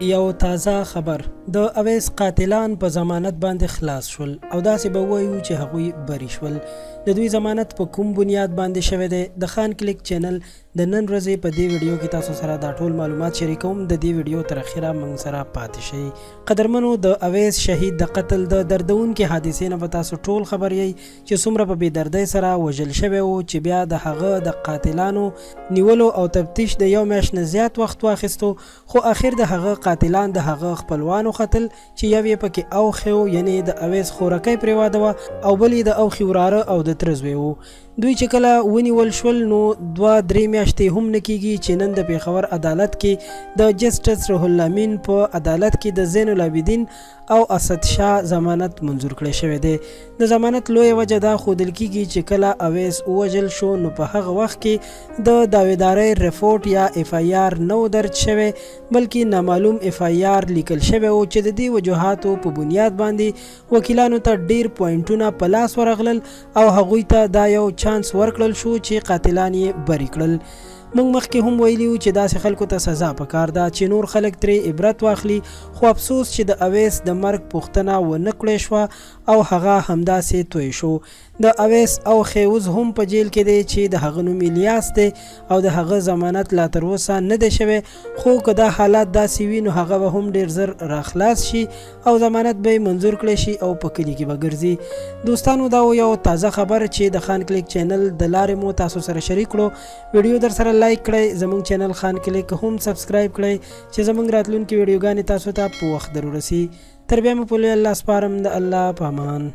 یو تازه خبر، د اویس قاتلان په ضمانت باندې خلاص شول او داسې به ووایو چې هغوی بري شول. د دوی ضمانت په کوم بنیاد باندې شوی دی؟ د خان کلیک چینل د نن ورځې په دې ویډیو کې تاسو سره دا ټول معلومات شریکوم. د دې ویډیو تر اخره موږ سره پاتې شئ. قدرمنو، د اویس شهید د قتل د دردونکې حادثې نه به تاسو ټول خبر یئ چې څومره په بې دردۍ سره وژل شوی و، چې بیا د هغه د قاتلانو نیولو او تفتیش د یو میاشت نه زیات وخت واخیستو، خو اخر د هغه قاتلان د هغه خپلوانو ختل، چې یو یې پکې اوښی و، یعنې د اویس خورکۍ پرې واده وه، او بل یې د اوښي وراره او د تره زوی و. دوی چې کله ونیول شول نو دوه درې میاشتې هم نه کیږي چې نن د پېښور عدالت کې د جسټس روح الامین په عدالت کې د زین العابدین او اسد شاه ضمانت منظور کړی شوی دی. د ضمانت لویه وجه دا ښودل کیږي چې کله اویس ووژل شو نو په هغه وخت کې د دعویدارۍ رپورټ یا اېف آی آر نه و درج شوی، بلکې نامعلوم اېف آی آر لیکل شوی و، چې د دې وجوهاتو په بنیاد باندې وکیلانو ته ډېر پواینټونه په لاس ورغلل او هغوی ته دا یو چانس ورکړل شو چې قاتلان یې بري کړل. موږ مخکې هم ویلي وو چې داسې خلکو ته سزا پکار ده چې نور خلک ترې عبرت واخلي، خو افسوس چې د اویس د مرګ پوښتنه ونه کړی شوه او هغه همداسې توی شو. د اویس اوښی اوس هم په جیل کې دی چې د هغه نوم الیاس دی او د هغه ضمانت لا تر اوسه نه دی شوی، خو که دا حالات داسې وي نو هغه به هم ډیر زر راخلاص شي او ضمانت به یې منظور کړی شي او په کلي کې به ګرځي. دوستانو، دا و یو تازه خبر چې د خان کلیک چینل د لارې مو تاسو سره شریک کړو. ویډیو در سره لایک کړئ، زموږ چینل خان کلیک هم سبسکرایب کړئ چې زموږ راتلونکي ویډیوګانې تاسو ته په وخت در ورسي. تر بیا مو په لوی الله سپارم، د الله په امان.